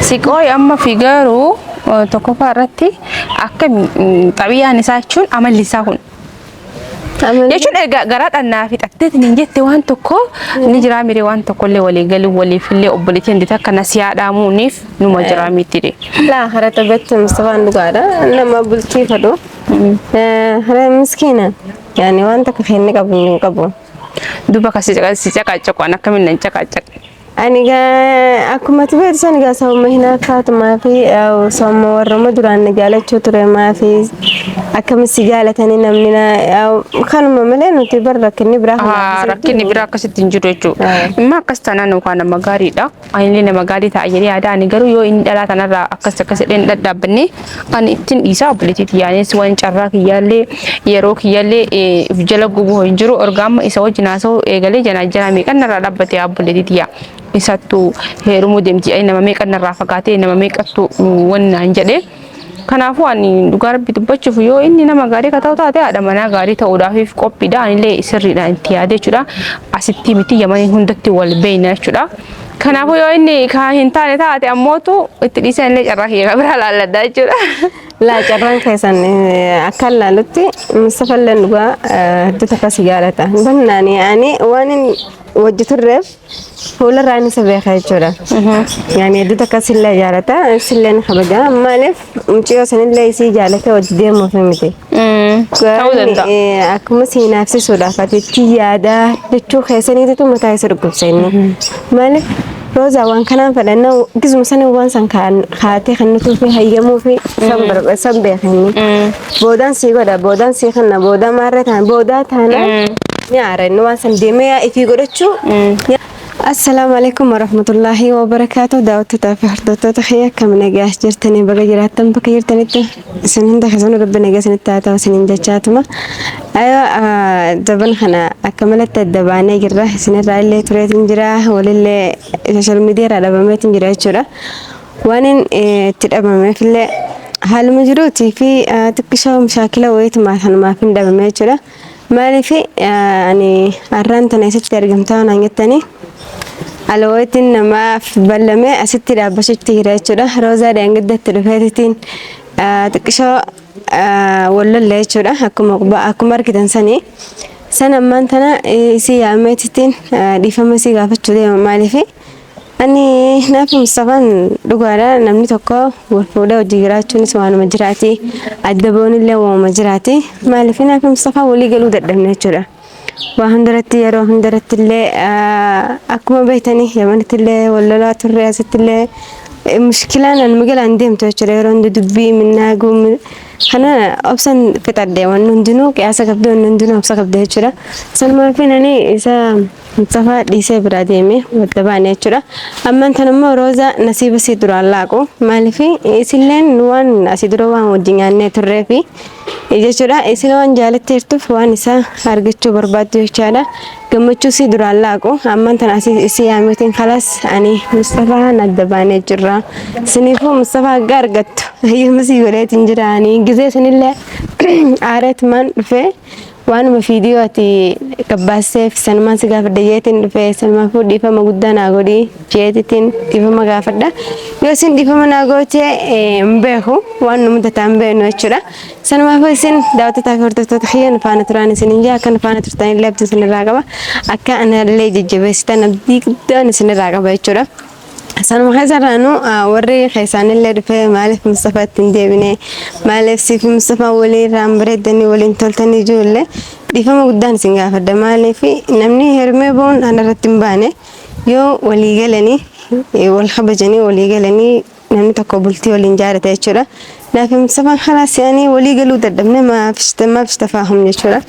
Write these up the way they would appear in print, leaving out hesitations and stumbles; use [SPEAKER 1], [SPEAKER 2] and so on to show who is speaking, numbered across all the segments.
[SPEAKER 1] Si qooyi amma fi garuu tokkoffaa irratti akka xabiyaan isaa jechuun amalli isaa kun jechuun erga garaa dhannaa fixatteetiin hin jette waan tokko ni jiraa miree waan tokkollee walii galuu waliifillee obboleettiin dita akka nasiyaa dhaamuuniif numa jiraa miti.
[SPEAKER 2] Laa hara taphatti Mustafaan dhugaadha. Nama bultii fedhu. Hara miskiina. Yaani waan takka kenne qabu hin qabu.
[SPEAKER 1] Duba ka si caqaacaqu an akkamiin nan caqaacaqe.
[SPEAKER 2] Ani gaa akkuma ati beektu san gaa sababa hinaaffaatumaa fi sababa warruma duraan na jaalachuu ture maa fi akkamitti si jaalatanii namni na kanuma malee nuti bar rakkinni biraa
[SPEAKER 1] kan Rakkinni biraa akkasitti hin jiru jechuudha. Immoo akkas taanaan yookaan nama gaariidha. Anillee nama gaarii ta'a jedhee yaada. Ani garuu yoo inni dhalaa tanarraa akkas akkas jedhee hin dhadhaabbanne ani ittiin dhiisaa obboleettii tiyyaanis waan carraa kiyyaallee yeroo kiyyaallee if jala gubuu hin jiru. Erga amma isa wajjin haasa'uu eegalee janaa janaa meeqan narraa dhaabbate obboleettii tiyyaa. Isattu heerumuu deemti jedhanii nama meeqan narraa fagaatee nama meeqattu wanni naan jedhee. Kanaafuu ani dhugaa rabbi dubbachuuf yoo inni nama gaarii ka ta'u taate haadha manaa gaarii ta'uudhaaf qophiidha. Anillee sirriidhaan itti yaade jechuudha. Asitti miti yamanii hundatti wal beeyna jechuudha. Kanaafuu yoo inni ka hin taane taate ammootu itti dhiisee illee carraa kiyya ka biraa laalladha jechuudha.
[SPEAKER 2] Laa carraan keessan akka laalutti Mustafalleen dhugaa hedduu takka si jaalata. Bannaani ani waan inni wajji turreef Fuularraa inni isa beeka jechuudha. Yaani hedduu takka sillee jaalata, sillee ni kabaja. Maaliif mucayyoo sanillee isii jaalate wajji deemuuf miti.
[SPEAKER 1] Ta'uu danda'a.
[SPEAKER 2] Akkuma si hinaafsisuudhaaf ati itti yaadaa jechuu keessaniititu mataa isa dhukkubsa inni. Maaliif Roozaa waan kanaan fedhanna gizuma sana waan san kaatee kan nutuu fi hayyamuu fi san beeka inni. Boodaan sii godha, boodaan sii kenna, boodaa maarree taana, boodaa taana ni aara inni waan san deemee yaa ifii godhachuu. Assalaamu alaikum warahmatullaahi wabarakaatu. Daawwattootaa fi hordoftoota kiyya akkam nagaa jirtanii baga jiraattan bakka jirtanitti isin hunda keessanuu rabbi nagaa isinitti haa ta'u isiniin jechaatuma. Ayoo jaban kana akka malatti adda baanee jirra isinirraa illee tureetiin jira walillee sooshaal miidiyaa irraa dhabameetiin jira jechuudha. Waan itti dhabameef illee haaluma jiruutii fi xiqqishoo mushaakila wayiitumaa sanumaaf hin dhabame jechuudha. Maaliif ani har'aan tana eessatti argamtaa naan jettanii alawaatiin namaaf ballame asitti dhaabbachuutti jira jechuudha. Roozaa daangiddatti dhufeetitiin xiqqishoo wal lolle jechuudha. Akkuma akkuma argitan sanii. San ammaan tana isii yaameetitiin dhiifama isii gaafachuu deema maaliif Ani naaf Mustafaan dhugaadha namni tokko wal fuudhee hojii jiraachuunis waanuma jiraati adda ba'uun waanuma jiraati maaliif naaf Mustafaan walii galuu dadhabne jechuudha. Waa hundarratti yeroo hundarratti illee akkuma beektanii yamanitti illee wal lolaa turre asitti illee mushkilaan anuma galaan deemtu jechuudha yeroo hunda dubbii minnaaguu kana obsan fixadhe wanni hundinuu qiyaasa qabdee wanni hundinuu obsa qabdee jechuudha. Sanumaaf ani isa Mustafaa dhiisee biraa deeme wadda baane jechuudha. Amman tan immoo Roozaa nasiiba sii duraan laaqu. Maaliif isilleen waan asii dura waan wajjin nyaannee turreefi jechuudha. Isin waan jaalatteertuuf waan isaa argachuu barbaaddu jechaadha. Gammachuu sii duraan laaqu. Amman tan asii isii yaameetiin kalas ani Mustafaan adda baanee jirra. Siniifuu Mustafaa akka argattu hayyama sii godheetiin jira. Ani gizee sanillee aareetumaan dhufee Waanuma fiidiyoo ati gabbaasseef sanumaan si gaafadha jeetiin dhufe sanumaafuu dhiifama guddaa naa godhi jeetitiin dhiifama gaafadha. Yoo isin dhiifama naa goote hin beeku waan nu mudataa hin beeknu jechuudha. Sanumaafuu isin daawwattoota fi hordoftoota kiyya nu faana turaan isin hin jaa akka nu faana turtan illee abdii isinirraa qaba. Akka anallee jajjabeessitan abdii guddaan isinirraa qaba jechuudha. Sanuma keessarraanu warri keessaanillee dhufee maaliif Mustafaatti hin deebine maaliif siif Mustafaa waliin irraan bareeddanii waliin toltanii ijoollee dhiifama guddaan isin gaafadha maaliif namni heerumee ba'uun ana irratti hin baane yoo walii galanii wal kabajanii walii galanii namni tokko bultii waliin jaarate jechuudha. Naaf Mustafaan kalaas yaanii walii galuu dadhabne maaf tafaahum jechuudha.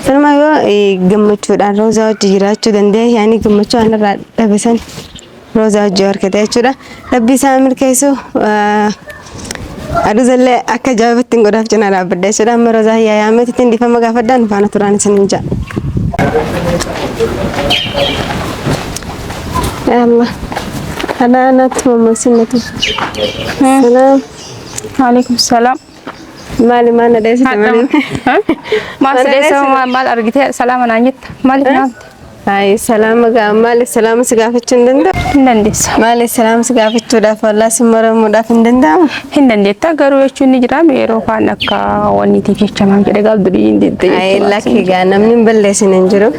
[SPEAKER 2] Sanumaa yoo gammachuudhaan Roozaa wajji jiraachuu danda'e yaanii gammachuu anarraa dhabe san Roozaa wajji argate jechuudha. Rabbi isaa milkeessu aduusallee akka ajaa'ibatti hin godhaaf cinaa dhaabbadha jechuudha. Amma Roozaa hiyyaa yaameetti ittiin dhiifama gaafadhaan faana turaan isin hin ja'a. Ya Allah. Ana natti mammasinatu. Salaam.
[SPEAKER 1] Waalaikum salaam.
[SPEAKER 2] Maali maal na dheessite maali?
[SPEAKER 1] Maal si dheessa maal argite salaama naan jetta maaliif naamte?
[SPEAKER 2] Ay, salaama gaa maaliif salaama si gaafachuu hin danda'u?
[SPEAKER 1] Hin dandeessa.
[SPEAKER 2] Maaliif salaama si gaafachuudhaaf wallaa si maramuudhaaf hin danda'amu?
[SPEAKER 1] Hin dandeetta garuu jechuun ni jira yeroo kaan akka wanniitiif jecha maal jedhe gaaf durii hin didde
[SPEAKER 2] Ay,
[SPEAKER 1] jechuudha.
[SPEAKER 2] lakki gaa namni hin balleessin hin jiru.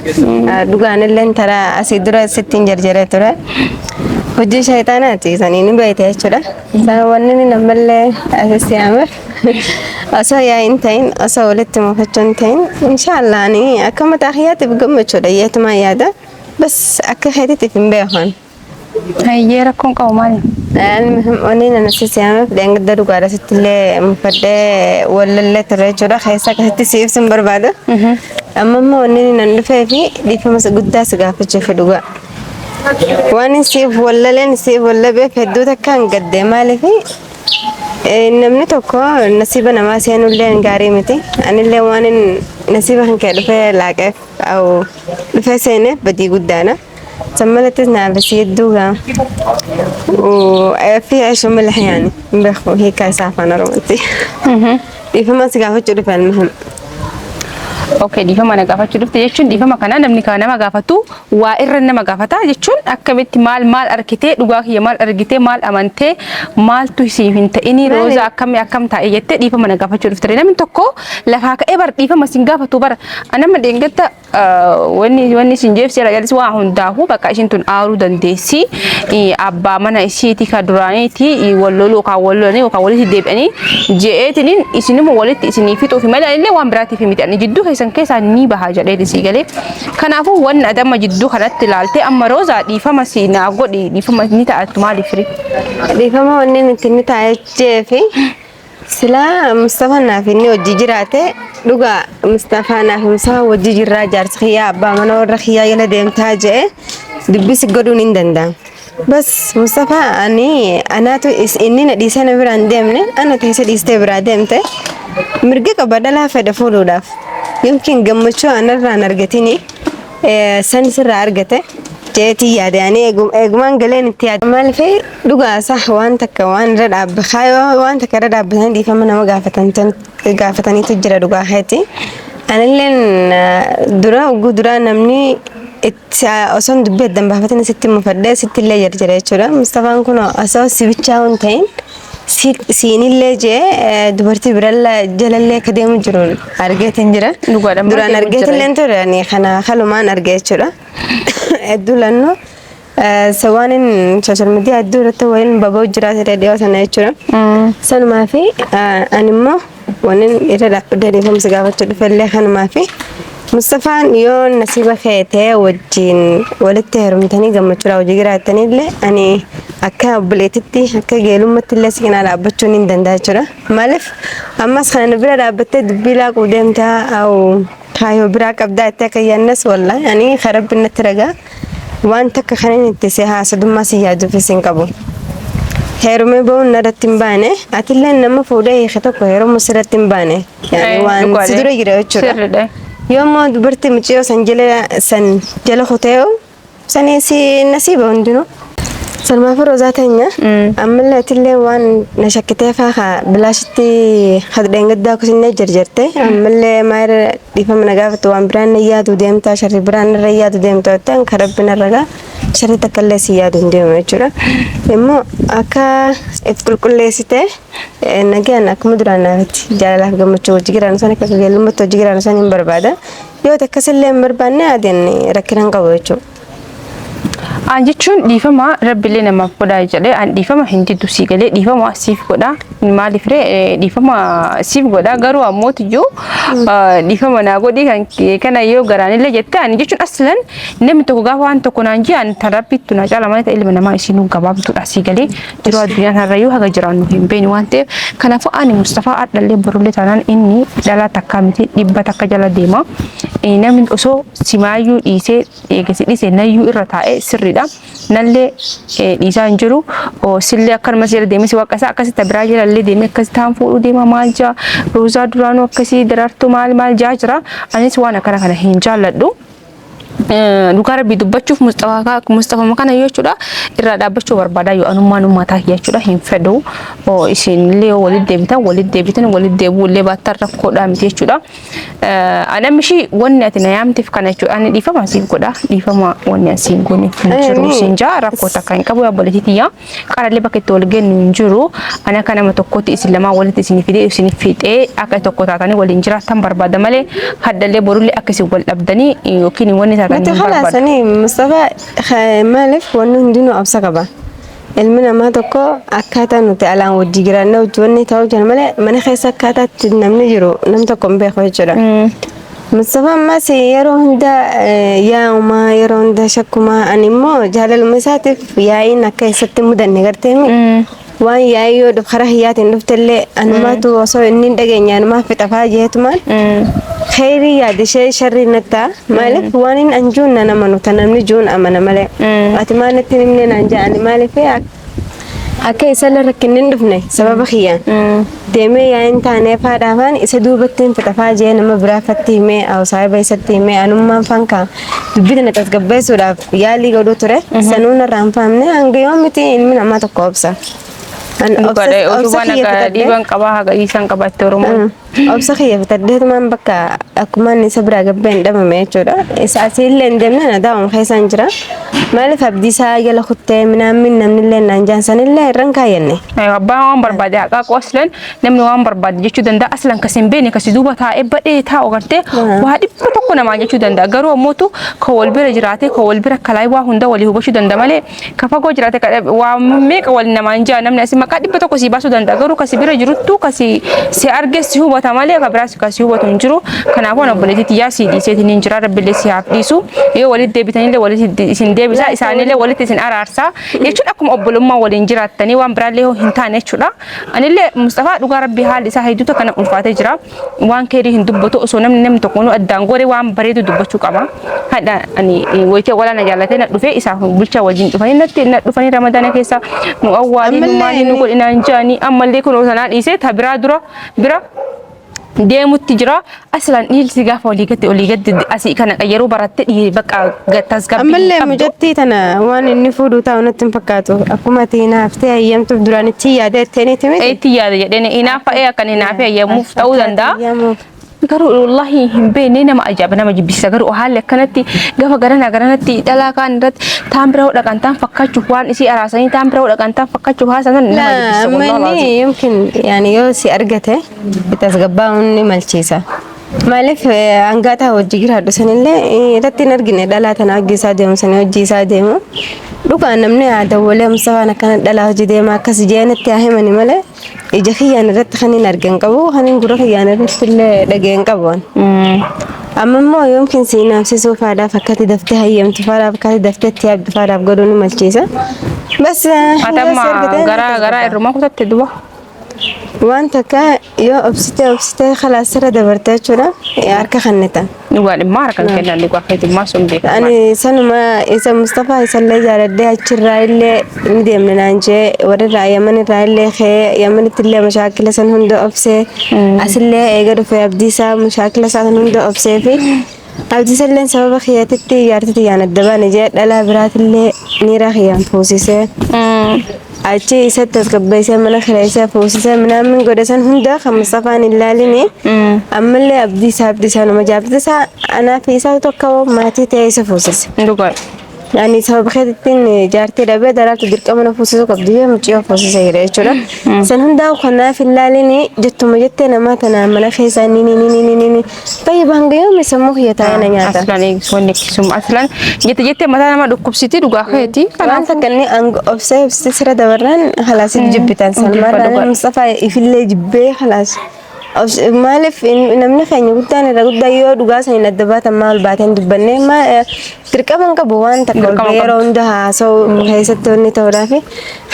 [SPEAKER 2] Dhugaan illee taraa asii dura sitti hin jarjaree ture. Hojii shayxaanaati sanii ni beekte jechuudha. Sana wanni inni ammallee asii ameef osoo yaa hin ta'in osoo walitti mufachuu hin ta'in inshaallah ani akka mataa kiyyaatiif gammachuudha yeetumaa yaada. Bas akka keetiitiif hin beekan.
[SPEAKER 1] Hayyee rakkoon qabu maali?
[SPEAKER 2] Almuhim wanni inni asii ameef dheengadda dhugaadha sitti illee mufadhee wallallee ture jechuudha. Keessa akkasitti si ibsuun barbaada. Amma immoo wanni inni nan dhufee fi dhiifama guddaa si gaafachuuf dhugaa. Waan siif wallaleen siif wallabeef hedduu takkaan gadde maaliif namni tokko nasiiba namaa seenullee gaarii miti. Anillee waan nasiiba kan kee dhufee laaqeef dhufee seeneef badii guddaadha. San malattis naaf si hedduu gaa fi عيش وملح يعني beeku hiikaa isaa afaan Oromootti. Dhiifama si gaafachuu dhufe almuhim.
[SPEAKER 1] Okay, dhiifama na gaafachuu dhufte jechuun dhiifama kana namni kan nama gaafatu waa irra nama gaafata jechuun akkamitti maal maal argitee dhugaa kiyya maal argitee maal amantee maaltu siif hin ta'ini Roozaa akkami akkam taa'e jettee dhiifama na gaafachuu dhufte. Namni tokko lafaa ka'ee bar dhiifama sin gaafatu bara nama dheengatta wanni isin jeef seera jallis waa hundaafuu bakka ishiin tun aaruu dandeessi abbaa mana ishiiti ka duraaniiti wal loluu yookaan wal lolanii yookaan walitti deebi'anii je'eetiniin isinuma walitti isinii fixuufi malee illee waan biraatiif miti ani jidduu keessan keessaa ni baha jedhee isii galee kanaafuu wanni adama jidduu kanatti ilaalte amma Roozaa dhiifama si naa godhi dhiifama ni ta'attu maaliif firi?
[SPEAKER 2] Dhiifama wanni nuti ni taa'ee jeefi silaa Mustafaa naaf inni hojii jiraate dhugaa Mustafaa naaf Mustafaa hojii jirraa jaarsa kiyyaa abbaa mana warra kiyyaa jala deemtaa je'e dubbisi godhuun hin danda'amu. Bas Mustafaa ani anaatu inni na dhiisee na biraan deemne ana teessee dhiistee biraa deemte mirga qaba dhalaa fedha fuudhuudhaaf. Yookiin gammachuu anarraan argatini san sirraa argate jeetii yaade ani eegumaan galeen itti yaade. Maaliif dhugaa sah waan takka waan irra dhaabba kaayoo waan takka irra dhaabbatanii dhiifama nama gaafataniitu jira dhugaa keeti. Anilleen dura oguu duraa namni itti osoo dubbii addan baafatin sitti mufadhee sitti illee jarjara jechuudha. Mustafaan kun osoo si bichaa hin ta'in siinillee jee dubartii biralla jalallee akka deemu jiru argeetiin jira.
[SPEAKER 1] Dhugaadha, maal
[SPEAKER 2] Duraan
[SPEAKER 1] deemu jira?
[SPEAKER 2] argeetillee ture ani kana kalumaan arge jechuudha. Hedduu lannoo waan social media hedduu irratti waliin baba'u jiraate dhiyoo sana jechuudha. Sanumaa fi ani immoo wanni irra dhaabbadhee dhiifama gaafachuu dhufellee kanumaa fi Mustafaan yoo nasiiba kee ta'e wajjin walitti heerumtanii gammachuudhaan hojii jiraatanillee ani akka obboleettitti akka geelummaatti illee si cinaa dhaabbachuun hin danda'a jechuudha. Maaliif ammas kana bira dhaabbattee dubbii laaquu deemtaa kaayyoo biraa qabdaa itti akka yaannas wallaahi ani karabbi natti ragaa waan takka kan inni itti si haasadummaa si yaaduufis hin qabu. Heerumee ba'uun narratti hin baane atillee nama fuudhee hiike tokko heerumuu sirratti hin baane. Yaani waan si dura jira jechuudha.
[SPEAKER 1] Sirriidha.
[SPEAKER 2] Yoo immoo dubartii mucayyoo san jala kutee sanii si nasiiba hundinuu. Sanumaaf Roozaa teenya ammallee atillee waan na shakkitee faa haa bilaashitti hadheen gaddaa kusinnee jarjarte ammallee maayira dhiifama na gaafatu waan biraan na yaadu deemtaa sharri biraan irra yaadu deemtaa jettan kan rabbi narra gaa sharri takka illee si yaadu hin deemu jechuudha. Immoo akka if qulqulleessitee nagaan akkuma duraan naafitti jaalalaaf gammachuu hojii jiraannu san akka qajeelummaatti hojii jiraannu san hin barbaada. Yoo akkasillee hin barbaanne adiin rakkina hin qabu jechuudha.
[SPEAKER 1] An jechuun dhiifama rabbiillee namaaf godhaa jedhee an dhiifama hin diddu sii galee dhiifama siif godhaa maaliif ree dhiifama siif godhaa garuu ammootiyyuu dhiifama naa godhii kan kana yoo garaanillee jette ani jechuun aslan namni tokko gaafa waan tokko naan jee an tan rabbittu naa caala malee ilma namaa isinuu gabaabduudha sii galee jiruu addunyaa kanarrayyuu haga jiraannu hin beeknu waan ta'eef kanaafuu ani Mustafaa hadhallee borullee taanaan inni dhalaa takkaa miti dhibba takka jala deema namni osoo simaayyuu dhiisee eegasi dhiise nayyuu irra taa'ee sirriidha. Nallee dhiisaa hin jiru. Sillee akkanumas jala deemee si waaqa isaa akkasitti biraa jalallee deemee akkasi taan fuudhuu deema maal jaa Roozaa duraanuu akkasii daraartuu maal maal jaa jira. Anis waan akkana kana hin jaalladhu. Dhugaa rabbii dubbachuuf Musxafama kana jechuudha irraa dhaabbachuu barbaada yoo anummaan ummataa jechuudha hin fedhu isinillee yoo walitti deebitan walitti deebitan walitti deebi'uu illee baattan rakkoodhaa miti jechuudha. Anam ishii wanni ati na yaamteef kana jechuudha ani dhiifama siif godha dhiifama wanni asiin goone hin jiru siin jaa rakkoo takka hin qabu obboleettii tiyyaa. Qarallee bakka itti wal geennu hin jiru. Ani akka nama tokkotti isin lamaan walitti isin fidee isin fixee akka tokko taatanii waliin jiraattan barbaada malee haddallee borullee akka isin wal dhabdanii yookiin wanni taatan
[SPEAKER 2] Nuti
[SPEAKER 1] hin barbaadu.
[SPEAKER 2] khalaasanii Mustafa maaliif wanni hundinuu obsa qaba. Ilmi namaa tokko akkaataa nuti alaan wajji jiraannee wajji wanni ta'uu jira malee mana keessa akkaataa itti namni jiru nam tokko hin beeku jechuudha. Mustafa ammas yeroo hunda yaa'umaa yeroo hunda shakkumaa ani immoo jaalaluma isaatiif yaa'iin akka isatti mudanne garteemi. Waan yaa'ii yoo dhuf karaa hiyyaatiin dhuftellee anumaatu osoo inni hin dhageenye anumaa fixafaa jeetumaan kheyrii yaade ishee sharrii nattaa maaliif waan hin anjuun nan amanu ta namni juun amana malee ati maal natti hin himne naan jedha ani maaliif akka isarra rakkinni hin dhufne sababa kiyyaan deemee yaa hin taane faadhaafaan isa duubatti hin fixafaa jee nama biraa fatti himee saahiba isatti himee anummaan fankaa dubbii tana tasgabbeessuudhaaf yaalii godhuu ture sanuu narraa hin faamne hanga yoomiti ilmi namaa tokko obsa. An
[SPEAKER 1] Dhugaadha
[SPEAKER 2] obsa
[SPEAKER 1] utubaan
[SPEAKER 2] kiyya
[SPEAKER 1] akka
[SPEAKER 2] fixadhee
[SPEAKER 1] dhiiban qabaa haga dhiisan qabatte Oromoon.
[SPEAKER 2] Obsa kiyya fixadheetumaan bakka akkuma inni isa biraa gabbee hin dhabame jechuudha. Isa asiillee hin deemne na daawwama keessaan jira. Maaliif abdii isaa jala kuttee minaamin namnillee naan jaan sanillee irra hin kaayyanne.
[SPEAKER 1] Aywa, abbaan waan barbaade haqaa aslan namni waan barbaade jechuu danda'a aslan kasi hin beekne kasi duuba taa'ee badhee taa'u gartee waa 100 namaa jechuu danda'a garuu ammootu kan wal bira jiraate kan wal bira kalaay waa hunda walii hubachuu danda'a malee ka fagoo jiraate ka waa meeqa wal namaan jaa namni asii maqaa 100 sii baasuu danda'a garuu kasi bira jiruttu kasi si arge si hubata malee ka biraa si kasi hubatu hin jiru kanaafuu ana obboleettii tiyyaa sii dhiiseetiin hin jira rabbillee si haaf dhiisu yoo walitti deebitanillee walitti isin deebisa isaanillee walitti isin araarsa jechuun akkuma obbolummaa waliin jiraattanii waan biraallee yoo hin taane jechuudha. Anillee Mustafaa dhugaa rabbii haalli isaa hedduu takka na ulfaatee jira. Waan keerii hin dubbatu osoo namni namni tokko nu addaan gore waan bareedu dubbachuu qaba. Hadha ani wayitee walaana jaallatee na dhufee isaaf bulchaa wajjin dhufanii natti na dhufanii ramadaana keessa nu awwaalii nu
[SPEAKER 2] Ammallee
[SPEAKER 1] maalii nu
[SPEAKER 2] inni
[SPEAKER 1] godhinaan jaanii ammallee kunoo sanaa dhiisee ta biraa dura bira deemutti jira. Aslaan dhiirsi gaafa olii gadi olii gadi asii kana qayyaruu baratte dhiiri bakka tasgabbii hin
[SPEAKER 2] Ammallee
[SPEAKER 1] qabdu.
[SPEAKER 2] mucattii tana waan inni fuudhuu taa'u natti hin fakkaatu. Akkuma ati hinaaftee hayyamtuuf duraan itti yaada jetteeniiti miti.
[SPEAKER 1] Itti yaada jedheen hinaafa'ee akkan hinaafee hayyamuuf ta'uu
[SPEAKER 2] Akka ati
[SPEAKER 1] danda'a.
[SPEAKER 2] hayyamuuf.
[SPEAKER 1] Garuu wallahi hin beekne nama ajaa'iba nama jibbisiisa garuu haalli akkanatti gafa garanaa garanatti dhalaa kaan irratti taan bira dhaqan taan fakkaachuuf waan isii araasanii taan bira dhaqan taan fakkaachuuf haasan nama
[SPEAKER 2] Laa
[SPEAKER 1] jibbisiisa
[SPEAKER 2] amma
[SPEAKER 1] wallahi
[SPEAKER 2] inni
[SPEAKER 1] laazim.
[SPEAKER 2] yumkin yaani yoo si argate tasgabbaa'uun ni malchiisa. Maaliif hangaataa hojii jiraadhu sanillee irratti hin argine dhalaa tana hojii isaa deemu sanii hojii isaa deemu. Dhugaan namni haa dawwalee Mustafaan akkana dhalaa hojii deema akkas jeenitti haa himani malee ija kiyyaan irratti kan hin argin qabu kan hin gurra kiyyaan irratti illee dhageen qabu. Amma immoo yookiin si naafsisuu faadhaaf akkati daftee hayyamtu faadhaaf akkati daftee itti yaabdu faadhaaf godhuu ni malchiisa. Bas yoo si
[SPEAKER 1] Atamma
[SPEAKER 2] argite ni
[SPEAKER 1] garaa garaa
[SPEAKER 2] tasgabbaa'a.
[SPEAKER 1] irrumaa kutatte duba.
[SPEAKER 2] Waan takka yoo obsitee obsitee khalaas sirra dabarte jechuudha harka kennita.
[SPEAKER 1] Dhugaan dhimmaa harka hin kennan dhugaa keetimmaa sun beekamaa.
[SPEAKER 2] Ani sanuma isa Mustafaa isallee jaaladhee achirraa illee ni deemne naan jee warrirraa Yamanirraa illee kee Yamanitti illee mashaakila san hunda obsee asillee eega dhufe abdiisaa mashaakila isaa san hunda obsee fi abdiisalleen sababa kiyyatitti jaartii tiyyaan adda baane jee dhalaa biraatillee niiraa kiyyaan fuusisee. Achi isatti tasgabbeessee mana kireessee fuusisee minaamin godhe san hunda kan Mustafaan hin laalini. Ammallee abdii isaa abdii isaa nama jaabdii isaa anaa fi isaa tokko maatii ta'ee isa fuusise.
[SPEAKER 1] Dhugaa.
[SPEAKER 2] Ani sababa keetittiin jaartii dhabee daraartu dirqama na fuusisuu qabdi jee mucayyoo fuusise jedhe jechuudha. San hundaa kanaaf hin laalini jettuma jettee namaa tanaan mana keessaa ni ni ni ni ni ni Tayyib hanga yoomi sammuu kiyya taa'ee na nyaata.
[SPEAKER 1] Aslan wanni akkasuma aslan jette jettee mataa nama dhukkubsiti dhugaa keeti.
[SPEAKER 2] Waan
[SPEAKER 1] Kanaafuu
[SPEAKER 2] takka inni hanga obsee obsee sira dabarraan halaas if jibbitan
[SPEAKER 1] jibba
[SPEAKER 2] sanumarraan
[SPEAKER 1] dhugaa.
[SPEAKER 2] Mustafaa ifillee jibbee halaas. Maaliif namni keenya guddaan irra guddaa yoo dhugaa saniin adda baatan maal baateen dubbannee dirqama hin qabu waan takka ol
[SPEAKER 1] Dirqama
[SPEAKER 2] bahee yeroo
[SPEAKER 1] qabdu.
[SPEAKER 2] hunda haasa'u keessatti wanni ta'uudhaafi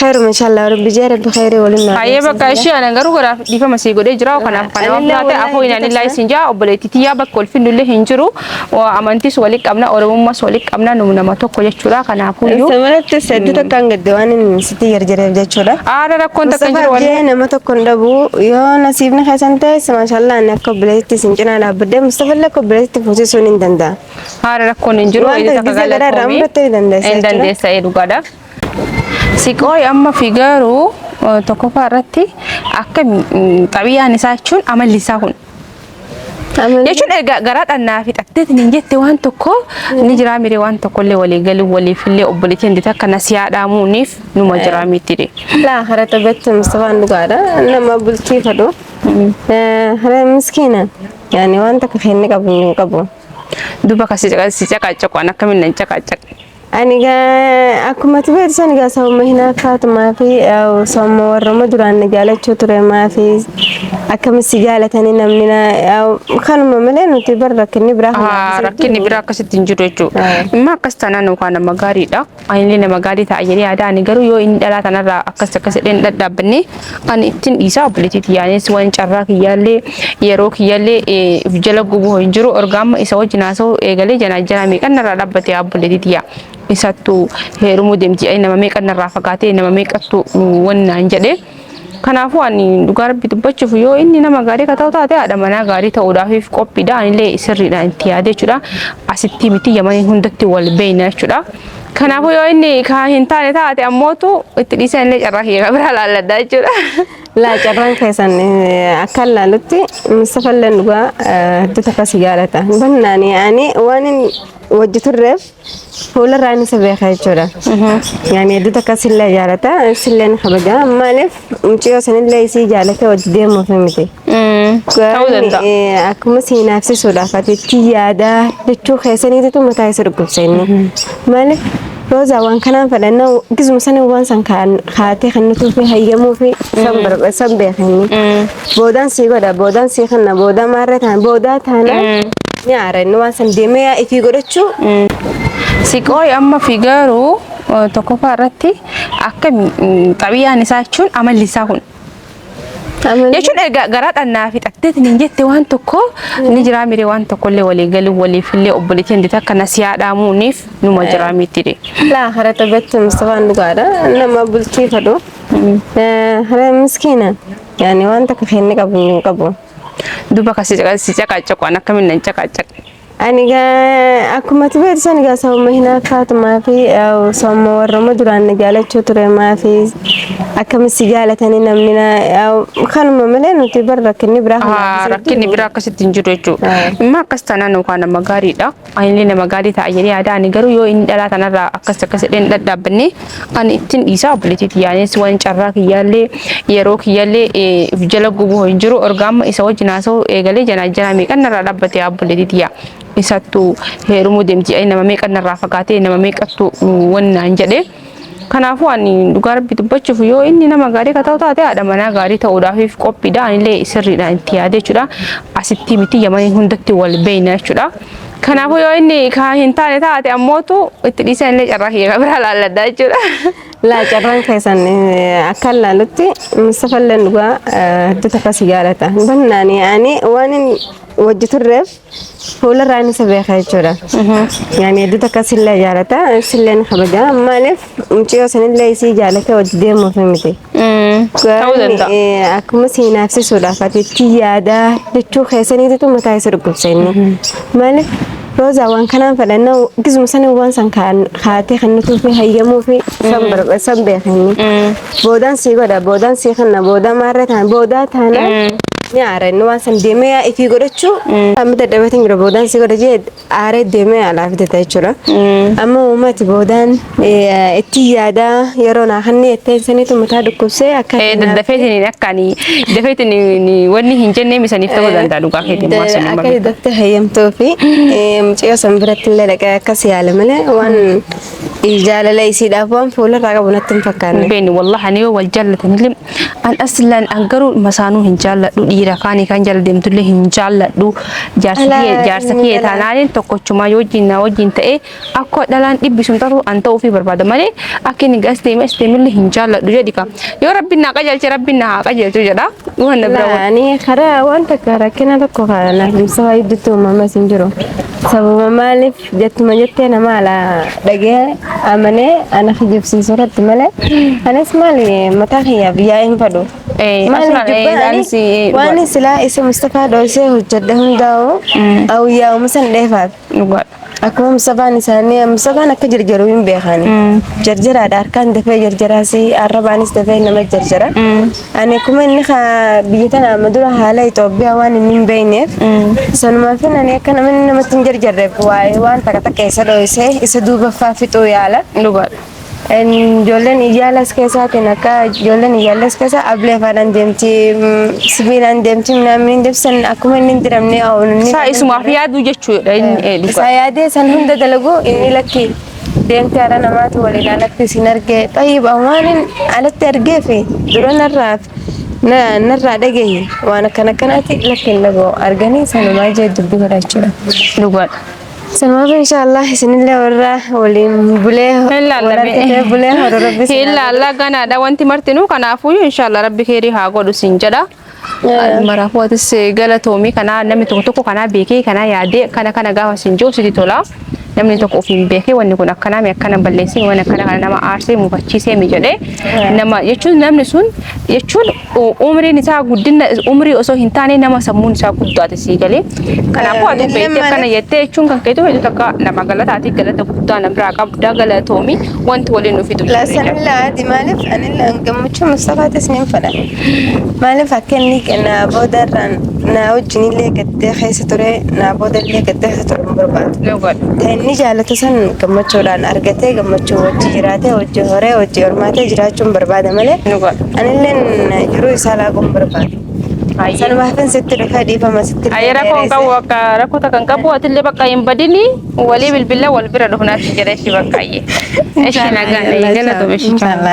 [SPEAKER 2] khayruma inshallah rabbi jee rabbi khayrii waliin naa
[SPEAKER 1] Hayyee bakka
[SPEAKER 2] deemsiisa.
[SPEAKER 1] ishee ana garuu garaaf dhiifama sii godhee jira kanaaf kana waan
[SPEAKER 2] Anillee
[SPEAKER 1] taate
[SPEAKER 2] wallahi
[SPEAKER 1] afoo
[SPEAKER 2] hedduu
[SPEAKER 1] inaan illaa
[SPEAKER 2] takka.
[SPEAKER 1] isin jaa obboleettii tiyyaa bakka ulfinnu illee hin jiru amantiis walitti qabna oromummaas walitti qabna nu nama tokko jechuudha kanaafuyyuu
[SPEAKER 2] Samanatti hedduu takka hin gadde waan inni sitti jarjareef jechuudha.
[SPEAKER 1] aara rakkoon takka hin
[SPEAKER 2] Mustafaa
[SPEAKER 1] jiru
[SPEAKER 2] jee
[SPEAKER 1] wallahi.
[SPEAKER 2] nama tokko hin dhabu yoo nasiibni keessan ta'e Teessa maashaallah ani akka obboleettitti isin cinaa dhaabbadhee Mustafallee akka obboleettitti fuusisuun hin danda'a.
[SPEAKER 1] Haala rakkoon hin jiru.
[SPEAKER 2] Wanta
[SPEAKER 1] Inni takka
[SPEAKER 2] gizee garaa irraa
[SPEAKER 1] galatoomii.
[SPEAKER 2] murattee ni dandeessa
[SPEAKER 1] Hin
[SPEAKER 2] jechuudha.
[SPEAKER 1] dandeessa ee dhugaadha. Siqooyi amma fi garuu tokkoffaa irratti akka xabiyaan isaa jechuun amalli isaa kun jechuun erga garaa dhannaa fixatteetiin hin jette waan tokko ni jiraa miree waan tokkollee walii galuu waliifillee obboleettiin dita akka nasiyaa dhaamuuniif numa jiraa miti.
[SPEAKER 2] Laa hara taphatti Mustafaan dhugaadha. Nama bultii fedhu. Hara miskiina. Yaani waan takka kenne qabu hin qabu.
[SPEAKER 1] Duba ka si caqaacaqu an akkamiin nan caqaacaq.
[SPEAKER 2] Ani gaa akkuma ati beektu san gaa sababa hinaaffaatumaa fi sababa warruma duraan na jaalachuu ture maa fi akkamitti si jaalatanii namni na kanuma malee nuti bar rakkinni biraa
[SPEAKER 1] Haa,
[SPEAKER 2] kanaaf
[SPEAKER 1] rakkinni biraa akkasitti hin jiru jechuudha. Immoo akkas taanaan yookaan nama gaariidha. Anillee nama gaarii ta'a jedhee yaada. Ani garuu yoo inni dhalaa tanarraa akkas akkas jedhee hin dhadhaabbanne ani ittiin dhiisaa obboleettii tiyyaanis waan carraa kiyyaallee yeroo kiyyaallee if jala gubuu hin jiru. Erga amma isa wajjin haasa'uu eegalee janaa janaa meeqan narraa dhaabbate obboleettii tiyyaa. Isattu heerumuu deemti jedhanii nama meeqan narraa fagaatee nama meeqattu wanni naan jedhee. Kanaafuu ani dhugaa rabbi dubbachuuf yoo inni nama gaarii ka ta'u taate haadha manaa gaarii ta'uudhaaf qophiidha. Anillee sirriidhaan itti yaade jechuudha. Asitti miti yamanii hundatti wal beeyna jechuudha. Kanaafuu yoo inni ka hin taane taate ammootu itti dhiisan illee carraa kiyya ka biraa laalladha jechuudha.
[SPEAKER 2] Laa carraan keessan akka laalutti Mustafalleen dhugaa hedduu takka si jaalata. Bannaani ani waan inni wajji turreef fuularraa inni isa beeka jechuudha. Yaani hedduu takka sillee jaalata sillee ni kabaja. Maaliif mucayyoo sanillee isii jaalate wajji deemuuf miti.
[SPEAKER 1] Ta'uu danda'a.
[SPEAKER 2] Akkuma si hinaafsisuudhaaf ati itti yaadaa jechuu keessaniititu mataa isa dhukkubsa inni. Maaliif Roozaa waan kanaan fedhanna gizuma sana waan san kaatee kan nuti fi hayyamuu fi san beeka inni. Boodaan sii godha boodaan sii kenna boodaa maarree taana boodaa taana ni aara inni waan san deemee yaa ifii godhachuu.
[SPEAKER 1] Siqooyi amma fi garuu tokkoffaa irratti akka xabiyaan isaa jechuun amalli isaa kun jechuun erga garaa dhannaa fixatteetiin hin jette waan tokko ni jiraa miree waan tokkollee walii galuu waliifillee obboleettiin dita akka nasiyaa dhaamuuniif numa jiraa miti.
[SPEAKER 2] Laa hara taphatti Mustafaan dhugaadha. Nama bultii fedhu. Hara miskiina. Yaani waan takka kenne qabu hin qabu.
[SPEAKER 1] Duba ka si caqaacaqu an akkamiin nan caqaacaq.
[SPEAKER 2] Ani gaa akkuma ati beektu san gaa sababa hinaaffaatumaa fi sababa warruma duraan na jaalachuu ture maa fi akkamitti si jaalatanii namni na kanuma malee nuti bar rakkinni biraa
[SPEAKER 1] Haa, rakkinni biraa akkasitti hin jiru jechuudha. Immoo akkas taanaan yookaan nama gaariidha. Anillee nama gaarii ta'a jedhee yaada. Ani garuu yoo inni dhalaa tanarraa akkas akkas jedhee hin dhadhaabbanne ani ittiin dhiisaa obboleettii tiyyaanis waan carraa kiyyaallee yeroo kiyyaallee if jala gubuu hin jiru. Erga amma isa wajjin haasa'uu eegalee janaa janaa meeqan narraa dhaabbate obboleettii tiyyaa. Isattu heerumuu deemti jedhanii nama meeqan narraa fagaatee nama meeqattu wanni naan jedhee. Kanaafuu ani dhugaa rabbi dubbachuuf yoo inni nama gaarii ka ta'u taate haadha manaa gaarii ta'uudhaaf qophiidha. Anillee sirriidhaan itti yaade jechuudha. Asitti miti yamanii hundatti wal beeyna jechuudha. Kanaafuu yoo inni ka hin taane taate ammootu itti dhiisan illee carraa kiyya ka biraa laalladha jechuudha.
[SPEAKER 2] Laa carraan keessan akka laalutti Mustafalleen dhugaa hedduu takka si jaalata. Bannaani ani waan inni wajji turreef fuularraa inni isa beeka jechuudha. Yaani hedduu takka sillee jaalata sillee ni kabaja. Maaliif mucayyoo sanillee isii jaalate wajji deemuuf miti.
[SPEAKER 1] Ta'uu danda'a.
[SPEAKER 2] Akkuma si hinaafsisuudhaaf ati itti yaadaa jechuu keessaniititu mataa isa dhukkubsa inni. Maaliif Roozaa waan kanaan fedhanna gizuma sana waan san kaatee kan nuti fi hayyamuu fi san beeka inni. Boodaan sii godha boodaan sii kenna boodaa maarree taana boodaa taana ni aara inni waan san deemee yaa ifii godhachuu amma dadhabeetiin jira boodaan sii godha jee aaree deemee alaa fidata jechuudha. Amma uummati boodaan itti yaadaa yeroo naa kanneen jetteen saniitu mataa dhukkubsee akka
[SPEAKER 1] Daddafeetiin akka ani dafeetiin wanni hin jennee misaniif ta'uu danda'a dhugaa keetiin maal sun
[SPEAKER 2] akka daftee hayyamtuu fi mucayyoo san biratti illee dhaqee akkas yaale malee waan jaalala isiidhaaf waan fuularraa qabu natti hin fakkaanne.
[SPEAKER 1] Beeni wallahi ani yoo wal jaallatanillee an aslan an garuu masaanuu hin jaalladhu dhiira kaanii kan jala deemtullee hin jaalladhu jaarsa kiyya jaarsa kiyya taanaaniin tokkochumaa yoo wajjin na wajjin ta'ee akka dhalaan dhibbi sun ta'u an ta'uufii barbaada malee akka inni gas deeme as deemillee hin jaalladhu jedhi ka yoo rabbiin naa qajeelche rabbiin naa haa qajeelchu jedha waan na bira
[SPEAKER 2] Ani karaa waan takka rakkina tokko kana Mustafaa gidduutti uumamas hin jiru. Sababa maaliif jettuma jettee nama alaa dhagee amanee ana kijibsiisu irratti malee anis maali mataa kiyyaaf yaa'ee hin fedhu. Maaliif
[SPEAKER 1] Asumaan,
[SPEAKER 2] jibbaan ani
[SPEAKER 1] anis,
[SPEAKER 2] waan silaa isa Mustafaa dhoosee hojjedhe hundaa'u awyaa'uma san dheefaaf.
[SPEAKER 1] Dhugaadha.
[SPEAKER 2] Akkuma Mustafaan isaanii Mustafaan akka jarjaru hin beekani. Jarjaraadha harkaan dafee jarjaraas arrabaanis dafee nama jarjara. Ani akkuma inni biyya tana amma dura haala Itoophiyaa waan inni hin beekneef sanumaafin ani akka namni namatti hin jarjarreef waa'ee waan takka takka isa dhoosee isa duubaffaa fixuu yaala.
[SPEAKER 1] Dhugaadha.
[SPEAKER 2] Ijoolleen iyyaalas keessaatiin akka ijoolleen iyyaalas keessa ablee faadhaan deemti sibiilaan deemti minaamin deemsan akkuma inni hin diramne inni
[SPEAKER 1] Isaa isumaaf yaaduu jechuudha inni
[SPEAKER 2] isaa
[SPEAKER 1] dhugaadha.
[SPEAKER 2] yaadee san hunda dalagu inni lakki deemte haadha namaatu waliin alatti isin argee xayyiba waan alatti argee fi dura narraa narraa dhagahi waan akkana akkanaati lakki hin dhaga'u arganii sanumaa jee dubbii godhachuudha.
[SPEAKER 1] Dhugaadha.
[SPEAKER 2] Sanumaaf inshaallah isinillee warra waliin bulee
[SPEAKER 1] Hin
[SPEAKER 2] wal
[SPEAKER 1] laallamee.
[SPEAKER 2] argatee bulee hora rabbi isin
[SPEAKER 1] Hin laallaa ganaadha wanti martinuu kanaafuu inshaallah rabbi keerii haa godhu sin jedha. Maraafuu atis galatoomii kanaa namni tokko tokko kanaa beekee kanaa yaadee kana kana gaafa sin jiru sitti tola. Namni tokko ofiin beekee wanni kun akkanaa mi akkana balleessee waan akkana kana nama aarsee mufachiisee mi jedhee nama jechuun namni sun jechuun umriin isaa guddina umrii osoo hin taane nama sammuun isaa guddaate sii galee. Kanaafuu ati
[SPEAKER 2] Illee
[SPEAKER 1] beektee akkana
[SPEAKER 2] maaliif
[SPEAKER 1] jettee jechuun kan keetu hedduu takka nama galataati galata guddaa nama biraa qabda galatoomi wanti waliin nu fidu jedhee jira.
[SPEAKER 2] Laasanilla ati maaliif anilla gammachuu Mustafaatis nin fedha. Maaliif akka inni naa booda irraan naa wajjin illee gaddee keessa ture naa booda illee gaddee keessa ture hin barbaadu.
[SPEAKER 1] Dhugaadha.
[SPEAKER 2] Ta inni jaalatu san gammachuudhaan argatee gammachuu wajji jiraatee wajji horee wajji hormaatee jiraachuun barbaada malee
[SPEAKER 1] Dhugaadha.
[SPEAKER 2] anilleen jiruu isaa laaquu hin barbaadu.
[SPEAKER 1] Ayyee.
[SPEAKER 2] Sanumaafin sitti dhufee dhiifama sitti illee
[SPEAKER 1] Ayyee rakkoo hin qabu
[SPEAKER 2] dheeresse.
[SPEAKER 1] bakka rakkoo takka hin qabu atillee bakka hin badini walii bilbila wal bira dhufnaatti jedha ishii bakka ayyee. Ishii nagaan galatoomi ishii.
[SPEAKER 2] Inshallah.